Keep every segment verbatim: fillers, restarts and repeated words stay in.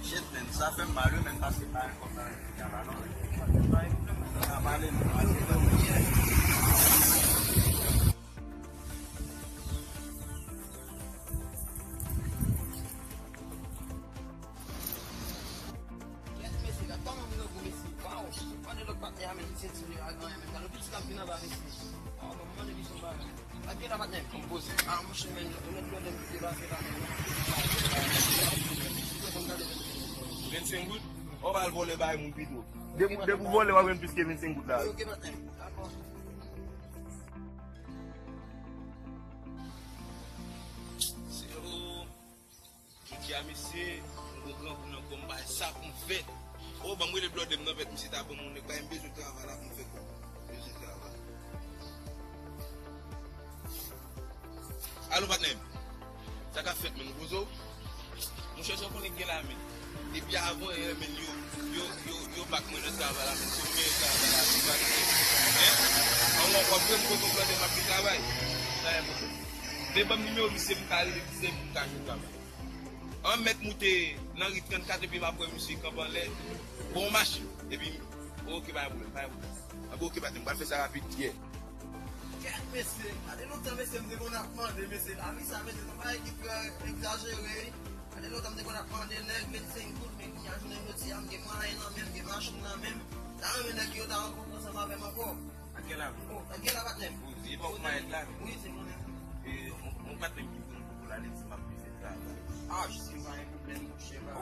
Shit, man, sa fè m mal, wi, man, paske pa yon kòb nan men m, pa non. Kèt, mesye, gad kòman m grangou, mesye. Waw, mande lòt patnè a, men, li senti li a, anyen, men, gade piti k ap vin anba, mesye. Waw, mande li son bagay. Gad gen la, patnè. Konpoze. Ah, monchè, men, yon lòt blòdè m ki te pase la, men. Vennsenk goud? Ou pral vòlè bay moun pito. Depi, depi w vòlè, w ap jwenn plis ke vennsenk goud la. Ok, patnè. Dakò. Se ou. Jodi a, mesye, m gon grangou nan kò m, m pa wè sa pou m fè. O, ban m rele blòdè m nan, pèt, misye ta ban m yon nèg, bay m bezwen travay la pou m fè kòb. Bezwen travay. Alo, patnè m. Sa k ap fèt, menm, ou poze w? Monchè, sa w konnen k gen la, men. Depi avan yè, men, yo, yo, yo, yo bak mwen nan travay la, men. Se mwen travay la, se pa li. Hein? An, w ap wè m kote blòdè m ap vin travay. Pa gen pwoblèm. Men ban m nimewo misye, m ka rele misye pou m ka jwenn travay. An, m mèt moute nan ri trannkat epi m ap wè misye kanpe anlè. Bon, machin. Epi, ok, pa gen pwoblèm, pa gen pwoblèm. An, bon, ok, patnè, m pral fè sa rapid, yeah. Kèt, mesye, gade lontan, mesye, m te konn ap mande, mesye, lavi sa, mesye, se yon bagay ki trè egzajere, wi. Gade lontan, m te konn ap mande nèg vennsenk goud, men kounye a, jounen jodi a, m gen mwayen nan men m, m gen machin nan men m. M ta renmen nèg yo ta rankontre ansanm avè m ankò. Ak kè la, wi. Oh, ak kè la, patnè m. Poze, e pa w k mayèt la, wi. Wi, se mwen menm. E, yon, yon patnè m ki konn pou la, li di m ap bezwen travay. Ah, jis yon bagay pwoblèm, monchè, pa.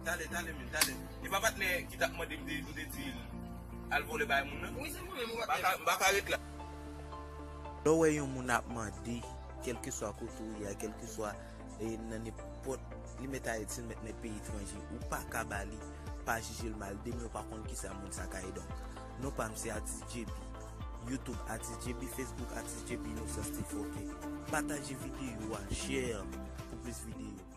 Talè, talè, men, talè. E pa patnè ki t ap mande m te, m te di l al vòlè bay moun nan? Wi, se mwen menm, ou pa ka, m pa ka ret la. Lè w wè yon moun ap mande, kèlkeswa kote w ye a, kèlkeswa, e, nan nenpòt, li mèt Ayiti, li mèt nan peyi etranje, ou pa ka ba li, pa jije l mal, demen w pa konn kisa moun sa ka ye. Donk, non pa m se Atis J B, YouTube Atis J B, Facebook Atis J B, Innocent Steve, ok. Pataje videyo a, share pou plis videyo.